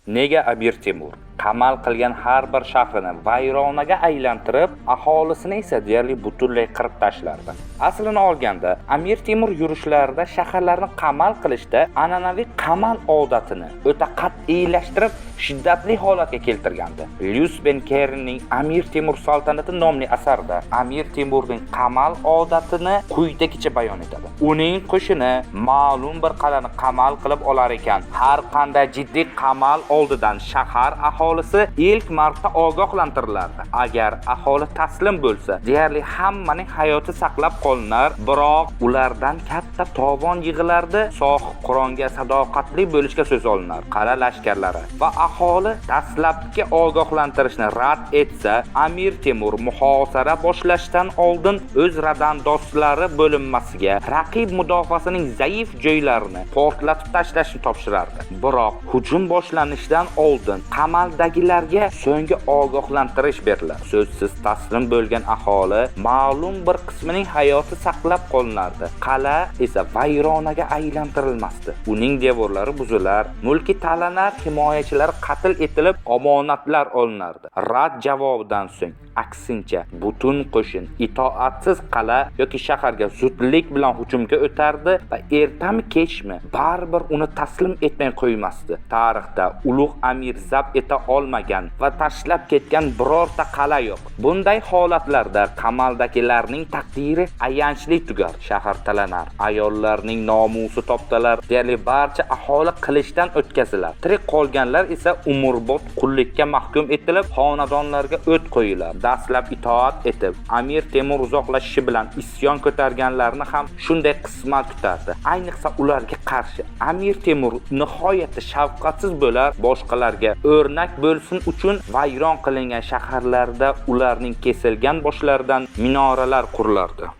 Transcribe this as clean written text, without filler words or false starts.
Nega Amir Temur qamal qilgan har bir shahrini vayronaga aylantirib, aholisini esa deyarli butunlay qirib tashlardi? Aslini olganda, Amir Temur yurishlarida shaharlarni qamal qilishda an'anaviy qamal odatini o'ta qat'iylashtirib, shiddatli holatga keltirgandi. Lyus Benkerinning Amir Temur saltanati nomli asarida Amir Temurning qamal odatini quyidagicha bayon etadi. Uning qo'shini ma'lum bir qal'ani qamal qilib olar ekan, har qanday jiddiy qamal oldidan shahar aholisi ilk marta ogohlantirilardi. Agar aholi taslim bo'lsa, deyarli hammaning hayoti saqlab qolinar, biroq ulardan katta tovon yig'ilardi, sohibqironga sadoqatli bo'lishga so'z olinar. Qal'a lashkarlari va aholi dastlabki ogohlantirishni rad etsa, Amir Temur muhosara boshlashdan oldin o'z radandozlari bo'linmasiga raqib mudofaasining zaif joylarini portlatib tashlashni topshirardi. Biroq hujum boshlanishidan oldin qamaldagilarga so'nggi ogohlantirish beriladi. So'zsiz taslim bo'lgan aholi ma'lum bir qismining hayoti saqlab qolinardi. Qal'a esa vayronaga aylantirilmasdi. Uning devorlari buzilar, mulki talanar, himoyachilar qatl etilib, omonatlar olinardi. Rad javobidan so'ng aksincha butun qo'shin itoatsiz qal'a yoki shaharga zudlik bilan hujumga o'tardi va ertami kechmi baribir uni taslim etmay qo'ymasdi. Tarixda ulug' amir zabt eta olmagan va tashlab ketgan birorta qal'a yo'q. Bunday holatlarda qamaldagilarning taqdiri ayanchli tugar. Shahar talanar, ayollarning nomusi toptalar, deyarli barcha aholi qilichdan o'tkazilar. Tirik qolganlar esa umrbod qullikka mahkum etilib, xonadonlarga o't qo'yilar. Dastlab itoat etib, Amir Temur uzoqlashishi bilan isyon ko'targanlarni ham shunday qismat kutardi. Ayniqsa ularga qarshi Amir Temur nihoyatda shafqatsiz bo'lar, boshqalarga o'rnak bo'lsin uchun vayron qilingan shaharlarda ularning kesilgan boshlaridan minoralar qurilardi.